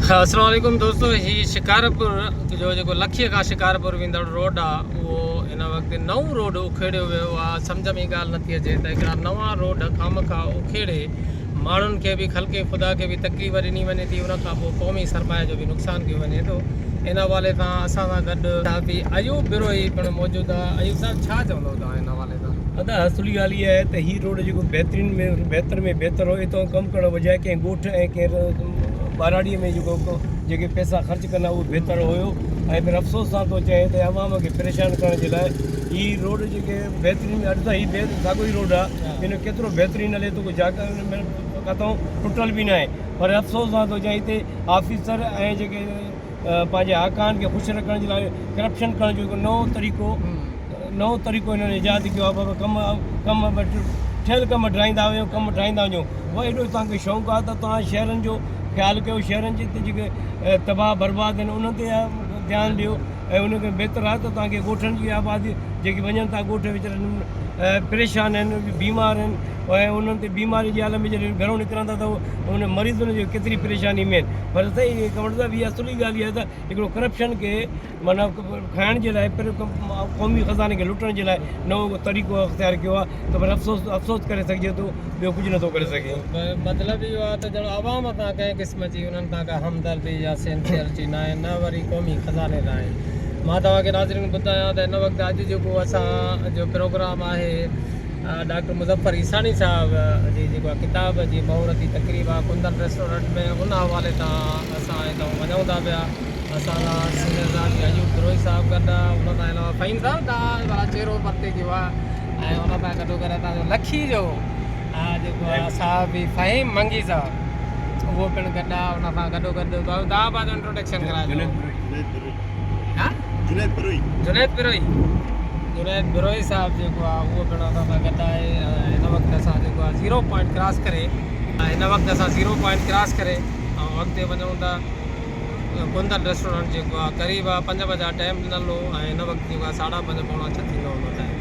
السلام عليڪم دوستو هي شڪارپور جو جيڪو لکي کان شڪارپور ويندڙ روڊ آ اهو هن وقت نئون روڊ اکيڙيو ويو آ سمجھ ۾ ڳالهه نٿي اچي ته هڪڙا نوان روڊ خامخا اکيڙي ماڻهن کي به خلق خدا کي به تڪليف ڏني وڃي ٿي ان کان پوء قومي سرمائي جو به نقصان ڪيو وڃي ٿو ان حوالي سان اسان سان گڏ صحافي ايوب بروهي پڻ موجود آ ايوب صاحب ڇا چوندو توهان ان حوالي سان. ادا اصلي ڳالهه اها آهي ته هي روڊ جيڪو بهترين ۾ بهتر ۾ بهتر هو اتان ڪم ڪرڻ بجاء ڪنهن ڳوٺ ۽ ڪنهن ٻهراڙيء ۾ جيڪو جيڪي پئسا خرچ ڪندا اهو بهتر هيو ۽ پر افسوس سان ٿو چئي ته عوام کي پريشان ڪرڻ جي لاء هي روڊ جيڪي بهترين اڄ ته هي ساڳيو ئي روڊ آهي ان ڪيترو بهترين هلي ٿو جاگا ڪٿان ٽٽل به ناهي پر افسوس سان ٿو چئي هتي آفيسر ۽ جيڪي پنهنجي آقائن کي خوش رکڻ جي لاء ڪرپشن ڪرڻ جو هڪ نئون طريقو نئون طريقو هنن ايجاد ڪيو آهي بابا ڪم ڪم ٺهيل ڪم ڊاهيندا وڃو ڪم ٺاهيندا وڃو اهو ايڏو توهان کي شوق آهي ته توهان شهرن جو خيال ڪيو شهرن جي جيڪي تباهه برباد آهن انهن تي ڌيان ڏيو ۽ ان کان بهتر آهي ته توهان کي ڳوٺن جي آبادي جيڪي وڃن ٿا ڳوٺ ويچارن پريشان آهن بيمار آهن ۽ انهن تي بيماري جي عالم ۾ جڏهن گهرو نڪرن ٿا ته ان مريضن جو ڪيتري پريشاني ۾ آهن پر سائين ڪمرو صاحب هي اصلي ڳالهه اها آهي ته هڪڙو ڪرپشن کي معنيٰ کائڻ جي لاء پر قومي خزاني کي لٽڻ جي لاء نئون طريقو اختيار ڪيو آهي ته پر افسوس افسوس ڪري سگهجي ٿو ٻيو ڪجهه نٿو ڪري سگهي. مطلب اهو آهي ته ڄڻ عوام سان ڪنهن قسم جي انهن سان ڪا همدردي يا سينسيئرٽي ناهي نه وري قومي خزاني سان آهي. مان توهان کي ناظرين ٻڌايان ته هن وقت اڄ جيڪو اسان جو پروگرام آهي ڊاڪٽر مظفر عيساڻي صاحب جي جيڪو آ ڪتاب جي مهورتي تقريب آ ڪندن ريسٽورنٽ ۾ ان حوالي سان اسان هتان وڃون ٿا پيا اسان سان سينئر صحافي ايوب بروهي صاحب گڏ آ ان کان علاوه فهيم صاحب تان ڀلا چهرو پرتي ڪيو آ ۽ ان سان گڏو گڏ اسان جو لکي جو جيڪو آ صحافي فهيم منگي صاحب اهو پڻ گڏ آ ان سان گڏو گڏ ڀائو تان پنهنجو انٽروڊڪشن ڪرايو جنيد بروهي. جنيد بروهي جنيد بروهي صاحب جيڪو آ اهو پڻ اسان سان گڏ آهي ۽ هن وقت اسان جيڪو آ زيرو پوائنٽ ڪراس ڪري هن وقت اسان زيرو پوائنٽ ڪراس ڪري ۽ اڳتي وڃون ٿا ڪندن ريسٽورنٽ جيڪو آ قريب آ پنج بجا ٽائيم ڏنل هو ۽ هن وقت جيڪو آ ساڍا پنج پوڻا ڇهه ٿيندو هوندو ٽائيم.